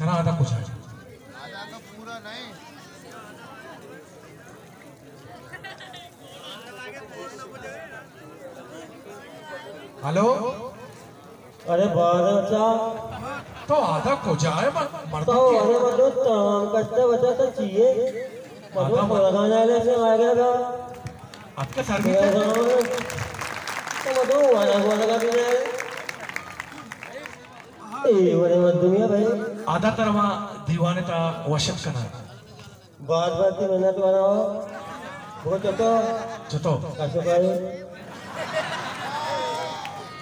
ترا آدھا کجا ہے؟ ہلو؟ ارے بارے بچا۔ تو آدھا کجا ہے؟ مر-، مردم تو کیا؟ ارے مردم تمام کرتا بچا تو چیئے؟ مردم آدھا مر- پرگانا لے سے آ گیا تھا۔ آپ کا سر بھی تھا؟ تو مردم وانا وانا کا بھی ہے۔ اے ورے مردم یا بھائی۔ آدھا ترا ما دیوانے تا وشت کنا۔ بات بات کی محنت والا ہو۔ وہ چتو۔ چتو۔ کاشو کاری۔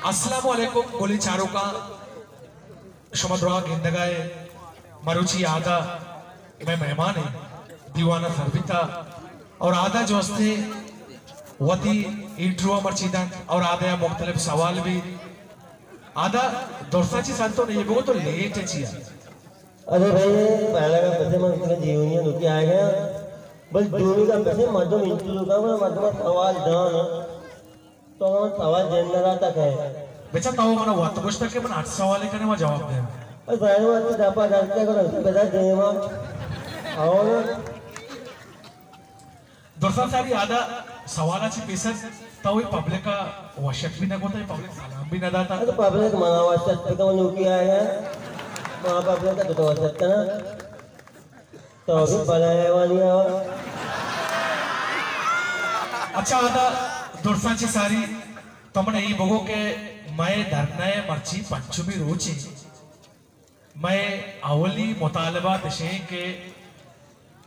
السلام علیکم، گلی چاروکاں۔ شما درا گندگا ہے، مروچی آدھا میں مہمان ہیں، دیوانہ سر بیتا اور آدھا جو ہستے وتی انٹرویو مرچی دنت اور آدھا مختلف سوال بھی۔ آدھا درسا چی سنتو نہیں، بگو تو لیٹ ہے چیا؟ ارے بھائی، پہلا کا پیسے من اتنے جیونی ہے، نوکی آئے گیا۔ بس دومی کا پیسے مردم انٹرویو کا، مردم سوال دان۔ تو ہم سوال جن لگا تک ہے۔ بچا تو منا وقت گوشتا کہ من آٹھ سوال کنے ما جواب دے۔ اے بھائی، وقت دپا ڈرتے کو رنگ پیدا دیما۔ اور درسا ساری آدھا سوالا چی پیسر تو وی پبلک کا وشت بھی نہ کوتا، پبلک سلام بھی نہ داتا۔ تو پبلک منا وشت پہ تو نوکی آیا۔ ما پبلک کا تو وشت کنا۔ تو بھی بلایا والی ہو۔ اچھا، آدھا درساں چہ ساری تو من ای بگو کہ مئے دھرنا ء مرچی پنچمی روچ ء مئے اولی مطالبہ تشیں کہ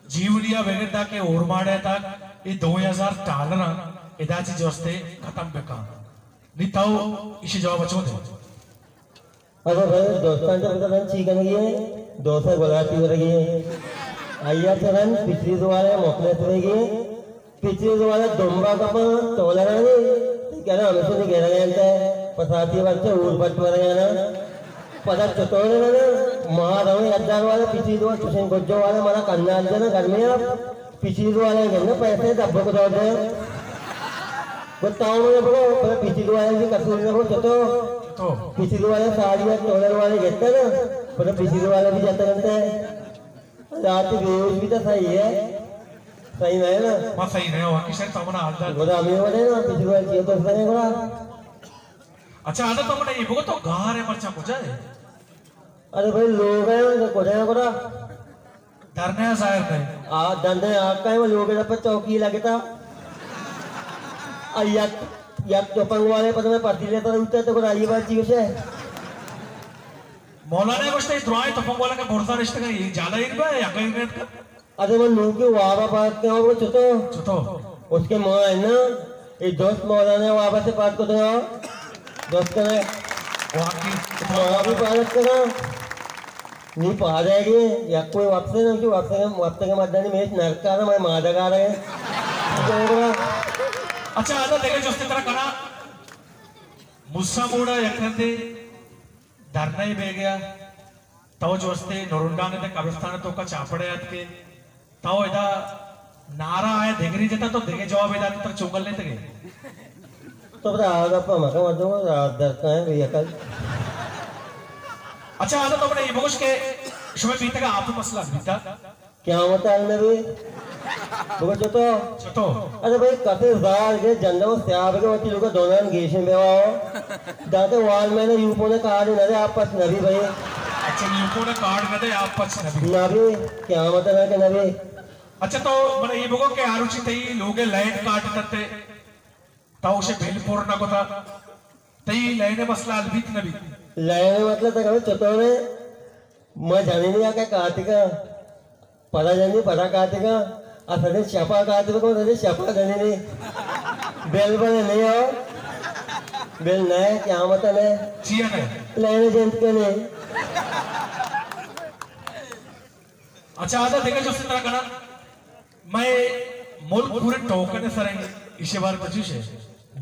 جیونی ء بگر دا کہ اورماڑے تک اے دو ہزار ٹالراں ادا چہ جستے ختم بکاں۔ نی تو ایشی جواب اچو دے۔ ارے بھائی، دوستان جب تو چی کنگی ہے؟ دوست گلاتی ورگی ہے۔ آیا چرن پچھلی دوارے مخلص ہوئے گی۔ پچھلی دوارے دمبا کپا تولرانی۔ کہنا ہمیں سے نہیں کہنا جانتا ہے۔ پساتی بچے اور بٹ ورگانا۔ پدا چطور ہے نا؟ ماں رو یادار والے پچھلی دوار چشن گجو والے مارا کنال جنا گرمی آپ۔ پچھلی دوارے گندے پیسے دبو کو دور دے۔ بتاؤ مجھے بگو، پر پچھلی دوارے بھی قصور نہ ہو تو۔ تو۔ پچھلی دوارے ساری ہے، ٹولر والے گھٹتا نا، پر پچھلی دوارے بھی جاتا رہتا ہے۔ رات کی بیوش بھی تو صحیح ہے۔ صحیح نہیں ہے نا؟ بس صحیح نہیں ہوا، کس نے تو منا حال جان۔ بڑا ہمیں بولے نا، پچھلی دوارے کیا تو صحیح بڑا۔ اچھا، آدھا تو منا یہ بگو تو گار ہے مرچا کجا ہے؟ ارے بھائی، لوگ ہیں، ان کو کجا ہے بڑا؟ دھرنے ظاہر کریں۔ آ، دھرنے آ کہیں وہ لوگ ہیں، پر چوکی لگتا۔ آ، یک، یک چوپنگ والے پر میں پرچی لیتا رہتا ہے، تو کوئی آئیے بات چیز ہے۔ مولانا گوشتے، درائیں چوپنگ والا کا برزا رشتہ کا، یہ جالا ہی نہیں با، یا کہیں نہیں کا۔ ارے وہ لوگ کے وابا پاس کے ہو، وہ چتو۔ چتو۔ اس کے ماں ہے نا، یہ دوست مولانا وابا سے پاس کو تو۔ دوست کا ہے۔ واقعی۔ وابا بھی پاس کرا۔ نہیں پا جائے گی، یا کوئی واپس نہیں، کہ واپس کے، واپس کے مدد نہیں، میں نرکا رہا، میں مادہ گا رہے ہیں۔ اچھا، آدھا دیکھے جو اس طرح کرا، موسیٰ موڑا یک رندے دھرنا ء بیگیا، تو جو استے نورنڈان ء قبرستان ء توکا چاپڑے اتکے، تو ادا نعرہ آئے دگری جتا تو دگے جواب ادا تر چونگل لیتگے۔ تو پتا آگا پا مکا مردم رات درتا ہے بھئی اکل۔ اچھا، آدھا تو بڑا یہ بگوش کہ شما بیتگا آپ مسئلہ بیتا۔ قیامت حل نبی۔ بگو چتو؟ چتو؟ ارے بھائی، کتے زار کے جنڈا و سیاب کے وتی لوگا دونان گیشن بیوا ہو۔ داتے وال میں نے یوپو نے کارڈ نہ دے، آپ پچ نبی بھائی۔ اچھا، یوپو نے کارڈ نہ دے، آپ پچ نبی۔ نبی، قیامت نہ کے نبی۔ اچھا، تو من یہ بگو کہ آروچی تئی لوگے لائن کاٹ کرتے، تو اسے بل پر نہ کوتا، تئی لائن مسئلہ حل بیت نبی۔ لائن مسئلہ تک ہمیں چتو نے، ما جانی نہیں آکے کاتی کا۔ پدا جنی پدا کاتگا، اسدے شپا کاتگا، اسدے شپا جنی نے۔ بیل بنے نہیں ہو۔ بیل نہیں، قیامت نہیں۔ چیا نہیں؟ لینے جنت کے نہیں۔ اچھا، آدھا دیکھا جو سترا کنا، میں ملک پورے ٹوکن سریں، اسے بار پچیش ہے۔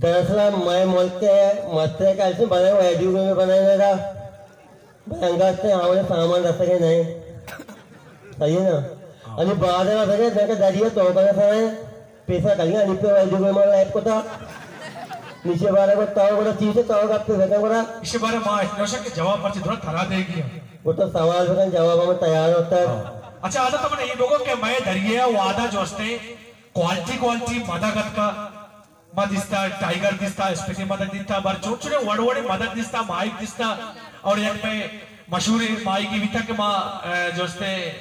دراصل مئے ملک ء مستریں کلسیں بلے ویڈیو گیم بنائیں گا۔ بلے انگت آوڑے سامان رسگے نہیں۔ صحیح ہے نا؟ انی بازار ء بگے دیکھ دریا توکا سرے پیسہ کلیا انی پہ ویڈیو گیم ایپ کتا۔ نشے بارے کو تاو گڑا چیز تاو گپ پہ بکن گڑا۔ نشے بارے ما اتنا شک کہ جواب مرچی درا ترا دے گیا۔ وہ تو سوال بکن جواب ہم تیار ہوتا ہے۔ اچھا، آدھا تو من یہ بگو کہ میں دریا وعدہ جو ہستے کوالٹی کوالٹی مدہ گت کا۔ ما دیستا، ٹائیگر دیستا، اسپیتی مدد دیتا، بر چوٹ چوٹے وڑ وڑے مدد دیستا، مائک دیستا، اور یک میں مشہور مائی کی بیتا کہ ما، اے، جو استے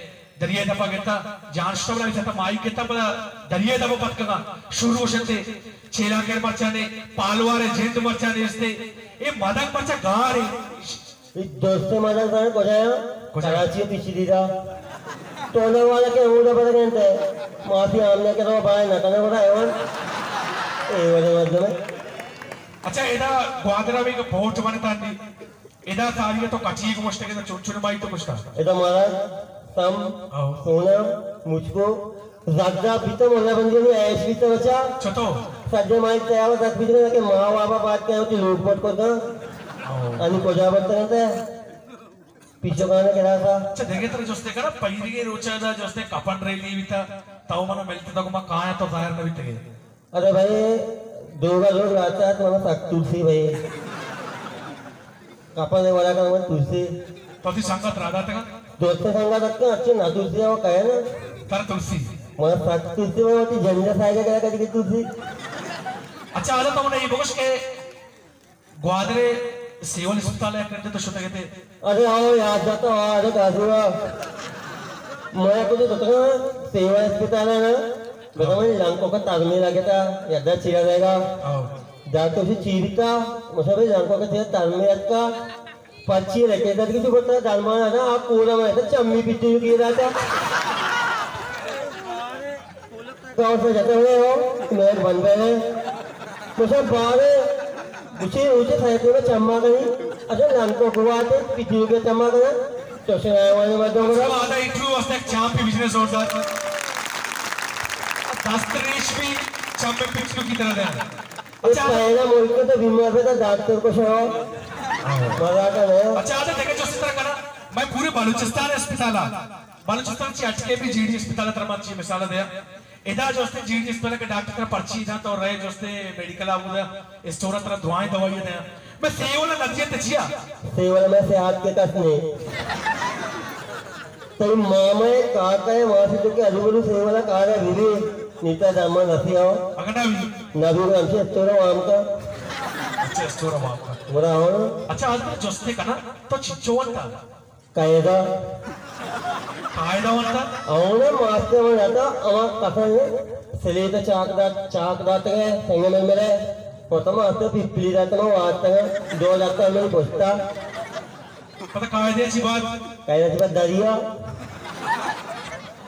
دریائے دپا گتا، جان شتا بلا بیتا مائی گتا بلا دریائے دپا پتکگا، شروع شتے، چیلا کر مرچانے، پالوارے جند مرچانے استے، اے مدد مرچا گارے۔ اے دوست مدد زانے کجا ہے؟ کجا؟ کراچی پیچھے دیدا۔ تو نہ والا کہ اوڑا پر گنتے۔ معافی آمنے کے تو بھائی نہ کرنے والا ہے وہ۔ اے والے مطلب ہے۔ اچھا، ادا گوادر ءَ بھی کہ بوٹ بنتا نہیں۔ ادا ساری تو کچی کو مشتے کے تو چوٹ چوٹ مائی تو کشتا۔ ادا مارا سم، او۔ سونا، مجھ کو زیادہ بیتا مولا بندی نہیں، ایش بیتا بچا۔ چتو؟ سجے مائی تیار زد بیتا کہ ماں بابا بات کیا ہوتی لوگ بوٹ کو دا۔ او۔ انی کجا بتنا تھا؟ پیچھے گانا کرا تھا۔ اچھا، دیکھے ترا جستے کرا، پہیریگے روچا دا جستے کپن ریلی بیتا، تاو منا ملتے تو ما کایا تو ظاہر نہ بیتے گے۔ ارے بھائی، دوگا لوگ راتا ہے تو منا سک ترسی بھائی۔ کپن وڑا کا منا ترسی۔ تو تی سنگت را داتا کا؟ دوست سنگت تک اچھے نہ ترسی وہ کہے نا۔ تر ترسی۔ منا سک ترسی بھائی، وہ تی جنجا سائے کا کدی کی ترسی۔ اچھا، آدھا تو منا یہ بگوش کہ گوادر سیول اسپتال ءَ یک رندے تو شتگ اتے۔ ارے آؤ یاد جاتا، آؤ، ارے کازی وا۔ میں کچھ تو تک سیول اسپتال ہے نا، بتا میں لنکو کا ترمی لگے تھا، یاد چیرا جائے گا۔ آؤ۔ ڈاکٹر سے چیرتا، مجھے بھی لنکو کا چیرا ترمی اتکا، پچی رکھے درد کی تو بتا درمان ہے نا، آپ پورا میں تو چمی پیتی کی رہا تھا۔ گاؤں سے جاتے ہوئے ہو، میں بن گئے ہیں۔ مجھے بارے، مجھے، مجھے سائیکل میں چما گئی۔ اچھا، لنکو گوا تے، پتیو کے چما گیا۔ تو سے آئے والے مردوں کو اس کو آدھا انٹرویو واسطے ایک چاپ بھی بجنس اور ساتھ۔ دست ریش بھی چم میں پچھلو کی طرح دیا۔ اچھا، پہلا ملک تو بیمار پہ تھا، ڈاکٹر کو سناؤ۔ مزہ کا ہے۔ اچھا، آدھا دیکھے جو اس طرح کرا، میں پورے بلوچستان اسپتال آ۔ بلوچستان چی اٹکے بھی جی ڈی اسپتال تر ما چی مثال دیا۔ ادا جو استے جی ڈی اسپتال کے ڈاکٹر تر پرچی دا تو رہے جو استے میڈیکل آ بودا اسٹور تر دعائیں دوائی دیا۔ میں سیولا ندی تے چیا؟ سیولا میں سے آج کے کس نے۔ تئی ماما ہے، کاکا ہے، وہاں سے جو کہ ازو بلو سیولا کارا بھی بھی نیتا داما نسی آؤ۔ اگر نہ بھی؟ نہ بھی ہم سے اسٹور وام کا۔ اچھا، اسٹور وام کا۔ برا ہو۔ اچھا، آج میں جو استے کنا تو چچو ونتا۔ قاعدہ۔ قاعدہ ونتا؟ اونا ماسٹر من جاتا، اما قسم ہے، سلیت چاک دات، چاک دات گئے، سنگ مل ملے، پتا ماسٹر پپلی دات، ما واسطہ دو دات من پوچھتا۔ پتا قاعدہ چی بات؟ قاعدہ چی بات دریا۔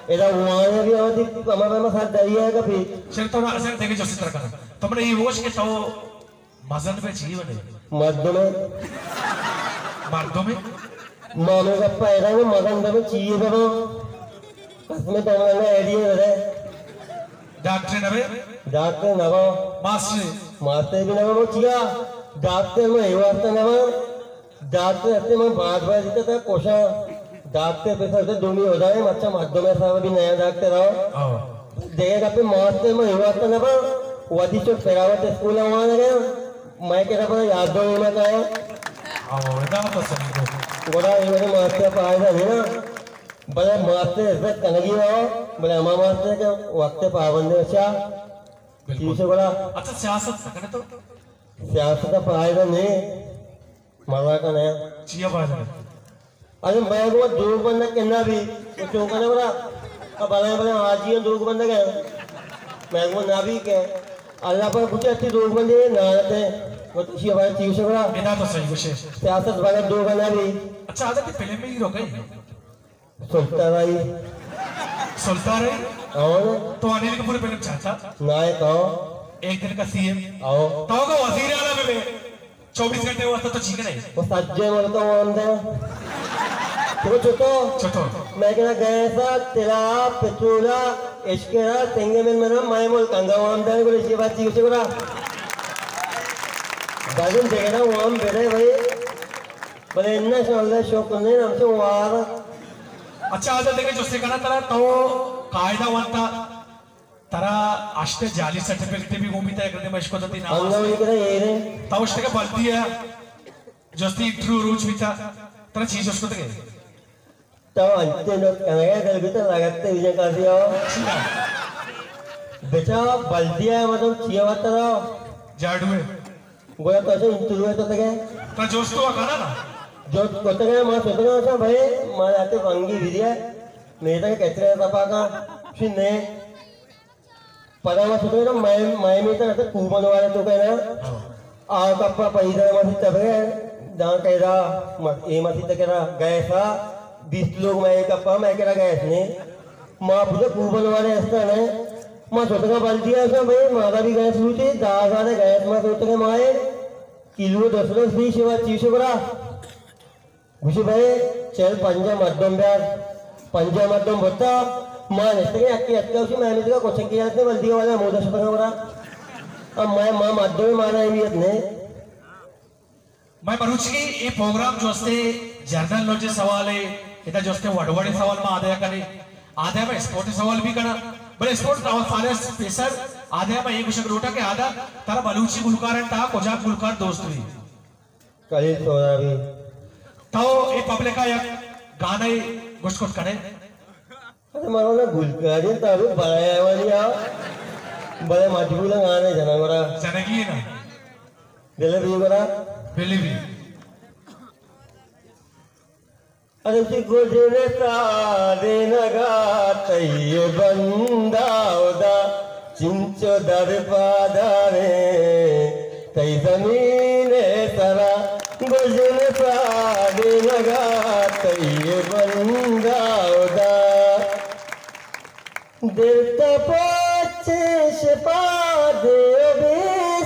ادا وہاں بھی آتی، اما پہ ما ساتھ دریا ہے کبھی۔ سر تو نا، سر دیکھے جو ستر کرا۔ تم نے یہ ہوش کہ تو مزن بہ چی بنے؟ مردمے۔ مردمے؟ مامے گپا ادا نہ مزن بہ چی بہ۔ قسم تو من آئیڈیا دے۔ ڈاکٹر نہ بے؟ ڈاکٹر نہ با۔ ماسٹر؟ ماسٹر بھی نہ با، چیا؟ ڈاکٹر میں یہ واسطہ نہ با۔ ڈاکٹر ہستے من بار بار دیتا تھا کوشاں۔ ڈاکٹر پہ سر سے دومی ہو جائے، اچھا مردم ہے صاحب، ابھی نیا ڈاکٹر آؤ۔ ہاں۔ دیکھے گا پہ ماسٹر میں ہوا تو نہ با، ودی چو پرائیویٹ اسکول آوانا گیا، میں کہہ رہا یاد دو میں کہا۔ ہاں، ادا تو صحیح ہے۔ گوڑا یہ میرے ماسٹر پہ آئے گا نہیں نا، بلے ماسٹر عزت کنگی ہوا، بلے ہما ماسٹر کے وقت پابند ہے، اچھا۔ بالکل۔ ٹھیک ہے گوڑا۔ اچھا، سیاست نہ کرے تو؟ سیاست کا فائدہ نہیں۔ مزاک نہ۔ چیا فائدہ نہیں؟ ارے میں گو دروگ بندگ کہ نہ بھی، تو چون کنے برا؟ اب بلائیں بلائیں حاجی ہیں دروگ بندگ ہیں۔ میں گو نہ بھی کہ اللہ پر کچھ اچھی دروگ بندے نہ رہتے ہیں۔ وہ تو چیا بھائی چیز سے برا۔ ادا تو صحیح گوشے۔ سیاست بغیر دروگ نہ بھی۔ اچھا، آدھا کہ فلم میں ہیرو کہیں؟ سلطان رائی۔ سلطان رائی؟ اور؟ تو انیل کپور فلم چاہتا؟ نائک، ہاں۔ ایک دن کا سی ایم؟ آؤ۔ تو کا وزیر اعلیٰ میں بھی چوبیس گھنٹے واسطہ تو چیک نہیں۔ وہ سجے ملک وام دے۔ تو چھٹو؟ چھٹو۔ میں کہنا گیسا، تلا، پٹرولا، اشکرا، سنگے من منا، میں ملک انگا وام دے، بولے یہ بات چیک سے برا۔ بازم دیکھنا وام بیرے بھائی۔ بلے انشاءاللہ شکر نہیں، ہم سے وار۔ اچھا، آدھا دیکھے جو سے کہنا ترا تو قاعدہ وانتا۔ ترا ہشت جعلی سرٹیفکیٹ بھی گون بیتا، یک رندے ما اشکتا تئی نام ہنگا واسطے۔ وہی کرا اے رے۔ تو اشتگے بلدی ءَ جستی انٹرویو روچ بیتا، ترا چی جست کتگے؟ تو انچے نوک کنگے دل بیتا لگتے ویجن کاسی ہو۔ چیا؟ بچا بلدی ءَ مطلب چیا وتا رہا؟ جاڑو ہے۔ گویا تو اسے انٹرویو تو تگے۔ ترا جست تو کنا نا؟ جست کتگے ما سوچنا سا بھائی، ما جاتے بنگی ویدیا، میرے تک کچرے تپا کا، چی نے۔ پدا ما شتگ نا، مئے، مئے میتگ ات کوبن وارے تو کہنا۔ آ کپا پیدا مسیت تبے، داں کہدا، مس-، اے مسیت کرا گیسا، بیست لوگ مئے کپا، مئے کرا گیس نے۔ ما پوجا کوبن وارے استا نے۔ ما شتگا بلدی آسا بھائی، مارا بھی گیس لوٹی، دہ ہزار گیس ما شتگے مائے۔ کلو دس دس بیس شوا چیشو کرا۔ گوشی، بھائی، چل پنجاہ مردم بیار، پنجاہ مردم بوتا، ما نشتگیں یکے اتکا گوشی، مئے میتگا کچکی یلت نے، بلدی والا مودا شپنا ورا۔ اب مئے، ما مردم مانا اہمیت نے۔ مئے مروچی اے پروگرام جو استے جنرل نالج سوال ہے، ادا جو استے وڑ وڑ سوال ما آدیا کنے، آدیا ما اسپورٹ سوال بھی کنا، بلے اسپورٹ سوال سارے پیسر آدیا ما یہ گوشگ لوٹا کہ آدا ترا بلوچی گلوکار تا کجا گلوکار دوست بھی؟ خلیل سہرابی۔ تو اے پبلک ءَ یک گانے گوشت کت کنے؟ ارے مرو نا گلکاری تا بھی بڑا ہے والی آ۔ بڑے مجبور گانے جنا گورا۔ جنگی ہے نا؟ دل بھی گورا۔ بلی بھی۔ ارے چی گوجن سارینگا تئی بندہ ہدا، چنچو در پاداریں تئی زمین سرا، گوجن سارینگا تئی بندہ ہدا۔ دل تا پچ شپا دے و بے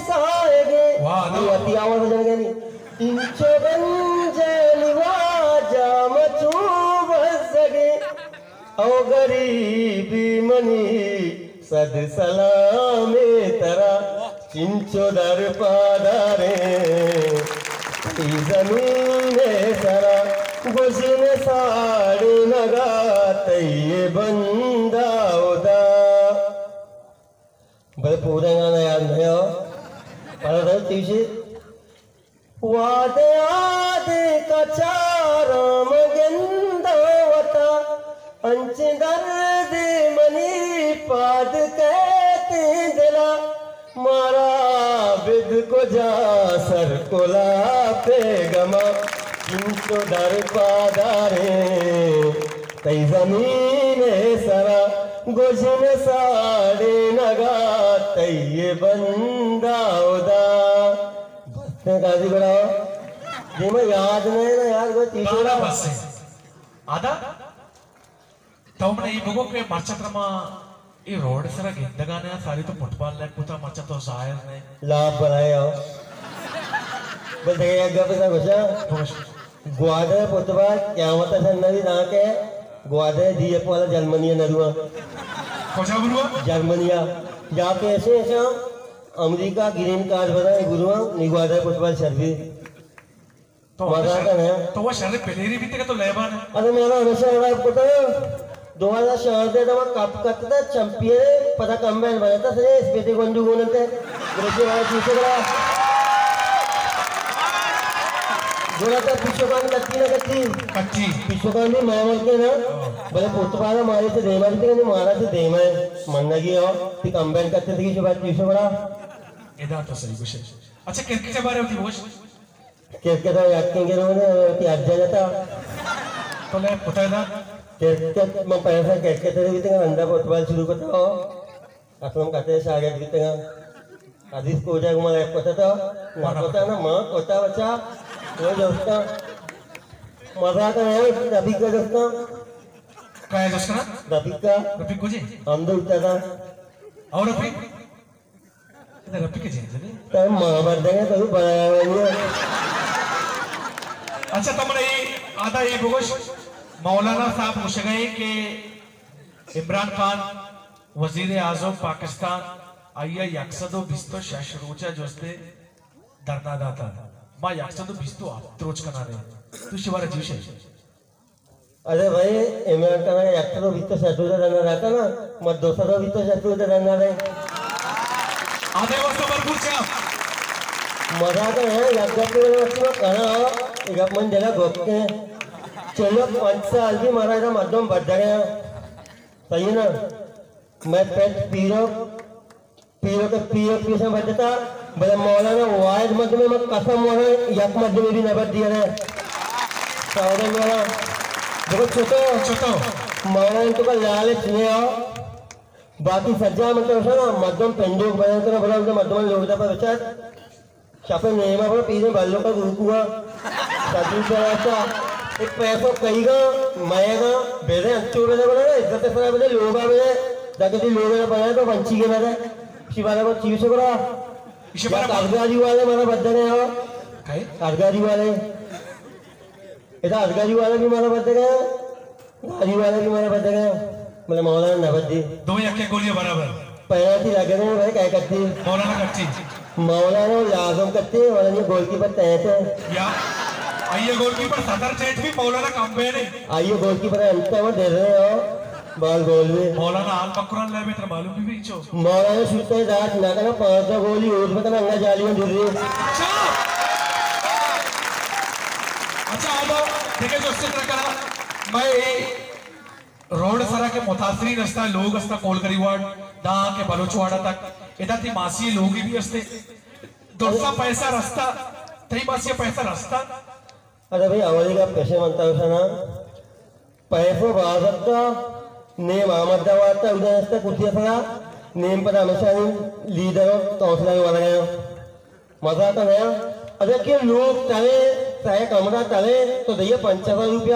ساہگے۔ واہ، واہ۔ وتی آواز جنگے نی۔ انچو گنجانی واجہ مچوں بزگے۔ او گریبی منی صد سلامے ترا، چنچو در پاداریں تئی زمین سرا، گوجن ساڑینگا تئی بندہ ہدا۔ بلے پورا گانا یاد نہیں ہو۔ پڑا تھا تیشی۔ وعدے آدے کچاراں من گنداں وتا، انچیں دردے منی پاد کیت دلا، مارا بد کجا سر کلا پہ گما، چنچو در پاداریں تئی زمین سرا، گوجن ساڑینگا تئی بندہ ہدا۔ بس قاضی گڑا دیما یاد نہیں نا یار، کوئی تیسرا۔ بس ہے۔ آدا، تو من اے بگو کہ مرچا ترا ما اے روڈ سرا گندگا نے، ساری تو فٹبال لیب کتا، مرچا تو ظاہر نے۔ لاپ بنائے آؤ۔ بس دیکھے یک گپ سا گوشا۔ گوادر فٹبال قیامت سن نبی داں کہ گوادر ڈی ایف والا جرمنی نہ روا۔ کجا بروا؟ جرمنیا۔ یا کہ ایسے ایسا امریکہ گرین کارڈ بنا بروا، نی گوادر فٹبال شر بھی۔ تو مزہ کا نیا۔ تو وہ شر پلیری بھی تک تو لیبان ہے۔ ارے میرا ہمیشہ رہا پتا۔ دو ہزار شانزدہ دما کپ کتتا چیمپئن، پدا کمبین بنتا سنے اسپیتی گونڈو گونتے۔ گریسی والا چیسے گرا۔ گڑا تا پیشوکان کتی نہ کتی؟ کتی۔ پیشوکان بھی مئے ملک ہے نا۔ بلے فٹبال مارے سے دیما بھی تک مارا سے دیما ہے۔ من لگی ہو، تی کمبین کتے تھی شو بات چیسے گرا۔ ادا تو صحیح گوشے۔ اچھا کرکٹ کے بارے میں گوش۔ کرکٹ ءَ یکیں گرو نے وتی حج ءَ جتا۔ تو لے پتہ دا؟ کرکٹ، من پیسہ کرکٹ ءَ بیتگاں، رندا فٹبال شروع کتا ہو۔ اسلم کتے شاگرد بیتگاں۔ حدیث کو جائے گما لے پتہ تا؟ نہ پتہ نا، ماں پتہ بچا۔ وہ دوستاں۔ مزاق ہے، رفیق کا دوستاں۔ کیا ہے دوستاں؟ رفیق کا۔ رفیق کو جی؟ ہم دو اٹھا تھا۔ اور رفیق؟ ادھر رفیق جی، جی۔ تم ماں بندے ہیں، تم بڑا ہے، بھائی۔ اچھا، تم نے یہ آدھا یہ بگوش، مولانا صاحب گوشگئے کہ عمران خان وزیر اعظم پاکستان آئی ءَ یک سد و بیست و شش روچ ءَ جستے دھرنا داتا۔ ما یک سد و بیست و ہفت روچ کنانے۔ تو شبارہ جوش ہے؟ ارے بھائی، عمران خان اگر یک سد و بیست و شش روزہ رنگا رہتا نا، ما دو سد و بیست و شش روزہ رنگا رہے۔ آدھے واسطہ بھرپور چاپ۔ مزاق ہے، یک گپ میں وقت میں کہنا ہو، یہ گپ من جگہ گپ کے۔ چلو، پانچ سال بھی مارا ایسا مردم بڑھ جائے۔ صحیح ہے نا؟ میں پیٹ پیرو پیرک ء پیرک پیشاں بدتا، بلے مولانا واحد مردمے، من قسم والا یک مردمے بھی نبد دیا نہ۔ سعودی والا، دیکھو چھوٹو، چھوٹو۔ مولانا تو کا لالچ نہیں آؤ، باقی سجا من تو نا مردم پنڈوک بیان کرنا، بلا مردم لوگ دا پر بچار، شاپے نیما پر پیرے بالوں کا گروپ ہوا۔ سجو چلاتا، ایک پیسو کئی گا، مئے گا، بیرے انچو بیرے بنا، عزت سرا بیرے، لوگا بیرے، جاکے دی لوگا بنا تو بنچی کے بیرے۔ شی بارے کو چیز سے بڑا۔ شی بارے یا ارگاری والے مارا بدل ہے ہو۔ کئے؟ ارگاری والے۔ ادا ارگاری والے بھی مارا بدل ہے۔ گاڑی والے بھی مارا بدل ہے۔ مطلب مولانا نہ بدی۔ دو یک کے گولی برابر۔ پیرا تھی لگے رہے بھائی، کیا کرتی؟ مولانا کرتی۔ مولانا لازم کرتی، مولانا یہ گول کیپر تحت ہے۔ یا، آئیے گول کیپر صدر ٹیٹ بھی مولانا کم پہ نہیں۔ آئیے گول کیپر انتا وہ دے رہے ہو۔ بال گول بھی۔ مولانا آل مکران لے میں تر معلوم بھی بھی چو۔ مولانا شوتے دات نہ کرا، پانچ سو گولی اور بتا نہ جالی میں دھر رہی۔ اچھا۔ اچھا، آبا، دیکھے جو اس طرح کرا، میں روڈ سرا کے متاثرین رستہ، لوگ رستہ، کولگری وارڈ، داں کے بلوچ واڑا تک، ادا تی ماسی لوگی بھی رستے۔ درسا پیسہ رستہ، تئی ماسی پیسہ رستہ۔ ارے بھائی، اولی گپ پیسے منتا ہوتا نا۔ پیسو بازتا، نیم آمد دا وارتا، ادا نستا کتی سرا، نیم پدا ہمیشہ نیم لیڈر و کونسلر والا گیا۔ مزاق نہ۔ اگر کہ لوگ تلے، سہ کمرہ تلے، تو دئیے پنچ ہزار روپیہ۔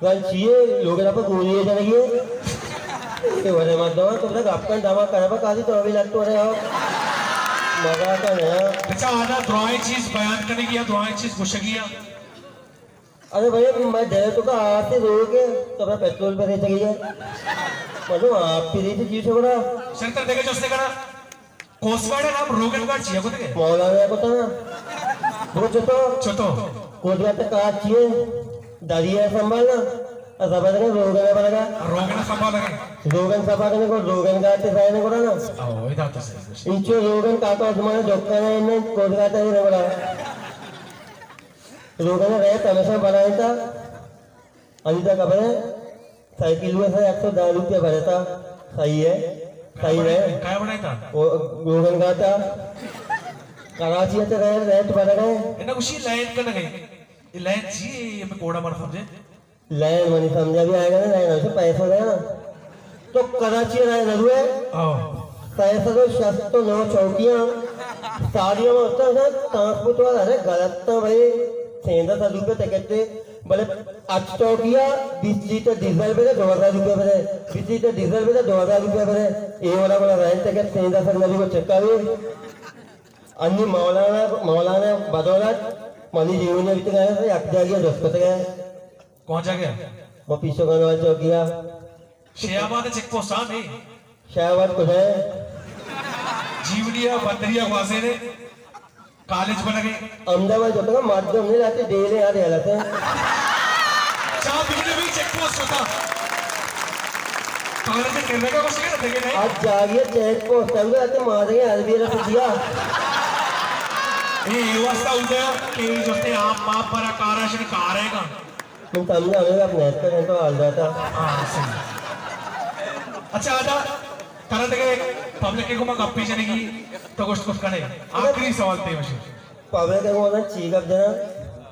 گل چیئے، لوگ را پہ گولی جنگی۔ اے ورے مردم، تو بتا گپ کن دما کرا پہ قاضی تو بھی لگتو رہے ہو۔ مزاق نہ۔ بچا آنا درائیں چیز بیان کرنے کی یا درائیں چیز گوشگی ہے۔ ارے بھائی، میں دے تو کا آتے روکے، تو اپنا پیٹرول پہ دے چلی ہے۔ مطلب، آپ پہ دے تو جی سے بڑا۔ سینٹر دیکھے جو اس نے کرا۔ کوسٹ گارڈ ء نام روگن گارڈ چیا کتگ ئے؟ مولانا ء کتگ نا۔ برو چتو۔ چتو۔ کوسٹ گارڈ ء کار چی ئے؟ دریا ء سنبھالنا، ء زبر کنگ روگن ء برگ ء۔ روگن ء سنبھالگ ء۔ روگن سپا کنگ ء روگن گارڈ ء سائن ء گڑا نا۔ او، ادا تو صحیح گوشت۔ انچو روگن کاکا عثمان ء دکان ء انت، کوسٹ گارڈ ء انت گڑا۔ روگن ء ریٹ ہمیشہ بڑھائینتا۔ انیتا خبر ہے؟ سائیکل میں سے ایک سو دہ روپیہ بھرے تھا۔ صحیح ہے؟ صحیح ہے؟ کیا بڑھائی تھا؟ وہ روگن کا تھا۔ کراچی سے رہے، ریٹ بڑھ گئے۔ انہاں کچھ لائن کا نہ گئے۔ یہ لائن جی، یہ میں کوڑا مار سمجھے۔ لائن منی سمجھا بھی آئے گا نا، لائن ہم سے پیسہ گیا نا۔ تو کراچی ء رائے نہ روئے؟ ہاں۔ سئے سد و شست و نو چوکیاں ساری ہم ہوتا ہے، ٹرانسپورٹ والا ہے، غلط تھا بھائی، سیزدہ سد روپے ٹکٹ تھے، بلے اچ چوکیا بیس لیٹر ڈیزل پہ دے، دو ہزار روپے پہ دے، بیس لیٹر ڈیزل پہ دے، دو ہزار روپے پہ دے، اے والا والا رائے ٹکٹ سیزدہ سد نبی کو چکا بھی۔ انی مولانا، مولانا بدولت، منی جیونی بیتے گئے، یک جاگی دوست کتے گئے۔ کون جاگہ؟ وہ پیچھے گانا والی چوکیا۔ شے آباد چیک پوسٹ ہاں نہیں۔ شے آباد کجا ہے؟ جیونی ہے، بندریا گوازے نے۔ کالج بن گئے۔ احمدآباد جو تھا، مردم نہیں لاتے، ڈیلے آ رہے لگتے ہیں۔ چاہ پینے بھی چیک پوسٹ ہوتا۔ کالج میں کرنے کا کچھ نہیں رہتے کہ نہیں؟ آج جاگیے چیک پوسٹ، ہم تو آتے مارے، عربی رکھ دیا۔ اے، اے واسطہ ہوتا ہے کہ جو تے آپ ماپ پر کارا شن کارے کا۔ من سمجھا ہمیں اپنے ہاتھ کا تو حال رہتا۔ ہاں، صحیح۔ اچھا، آتا، ترا دگہ پبلک کو ما گپی جنگی تو گوشت کت کنے۔ آخری سوال تے مشے۔ پبلک کو نا چی گپ جنا؟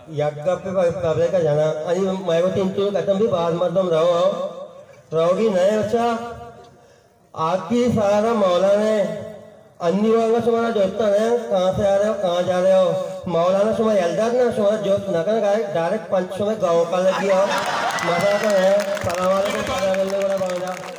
یک گپ پہ پبلک جنا۔ انی میں کو تین تو ختم بھی بعض مردم رہو، آؤ۔ رہو گی نئے اچھا۔ آخری سارا مولانا ہے۔ انی والا شمارا جوتا نہ، کہاں سے آ رہے ہو، کہاں جا رہے ہو؟ مولانا شما یلداد نا، شمارا جوت نہ کرنا، ڈائریکٹ پنچ شما گاؤں کا لگی ہو۔ مزہ تو ہے۔ سلام علیکم، سلام علیکم، بڑا باندا۔